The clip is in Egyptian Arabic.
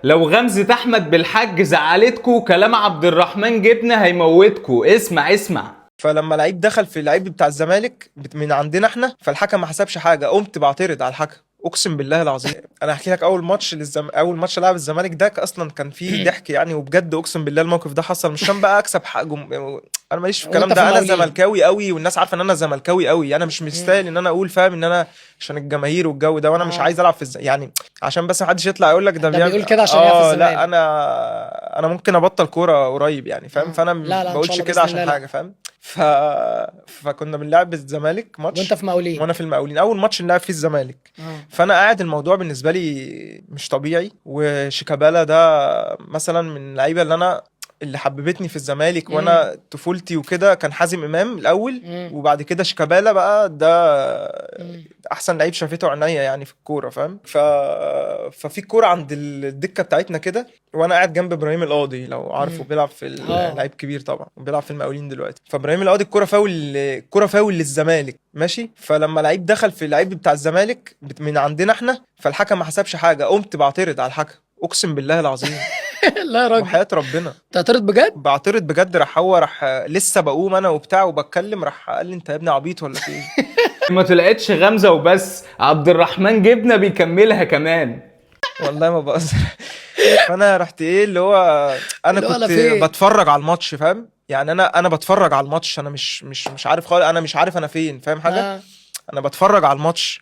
لو غمزة احمد بالحاج زعلتكو، كلام عبد الرحمن جبنة هيموتكو. اسمع اسمع. فلما لعيب دخل في اللعيب بتاع الزمالك من عندنا احنا، فالحكم ما حسبش حاجه، قمت بعترض على الحكم، اقسم بالله العظيم. انا هحكي لك اول ماتش اول ماتش لعب الزمالك ده اصلا كان فيه ضحك يعني، وبجد اقسم بالله الموقف ده حصل مش عشان بقى اكسب حق انا ماليش في الكلام وأنت في ده، انا المقاولين. زملكاوي قوي والناس عارفه ان انا زملكاوي قوي، انا مش مستاهل ان انا اقول، فاهم، ان انا عشان الجماهير والجو ده، وانا مش عايز العب في يعني عشان بس محدش يطلع يقول لك ده ده بيقول كده عشان يلعب في الزمالك. لا، انا ممكن ابطل كورة قريب يعني، فاهم؟ فانا لا، لا، إن ما بقولش شاء الله كده بإذن عشان الله، لا. حاجه، فاهم؟ فكنا بنلعب الزمالك ماتش وانت في مقاولين. وانا في المقاولين، اول ماتش نلعب فيه الزمالك. فانا قاعد، الموضوع بالنسبة لي مش طبيعي، وشيكابالا ده مثلا من اللعيبة اللي انا اللي حببتني في الزمالك وانا طفولتي وكده، كان حازم امام الاول وبعد كده شيكابالا بقى، ده احسن لعيب شافته عينيا يعني في الكوره، فاهم؟ ففي كورة عند الدكة بتاعتنا كده، وانا قاعد جنب ابراهيم القاضي، لو عارفه، بيلعب في لعيب كبير طبعا، بيلعب في المقاولين دلوقتي. فابراهيم القاضي الكورة فاول، الكورة فاول للزمالك، ماشي؟ فلما لعيب دخل في اللعيب بتاع الزمالك من عندنا احنا، فالحكم ما حسبش حاجه، قمت بعترض على الحكم، اقسم بالله العظيم. لا يا راجل. وحياة ربنا. تعترض بجد؟ بعترض بجد. راح هو راح لسه بقوم انا وبتاع وبتكلم، راح قال لي انت يا ابني عبيط ولا في ايه؟ ما طلعتش غمزة وبس، عبد الرحمن جبنة بيكملها كمان. والله ما بهزر. فانا رحت ايه اللي هو انا اللي هو أنا كنت فين؟ بتفرج على الماتش، فاهم؟ يعني انا بتفرج على الماتش، انا مش عارف خالص، انا مش عارف انا فين، فاهم حاجة؟ انا بتفرج على الماتش.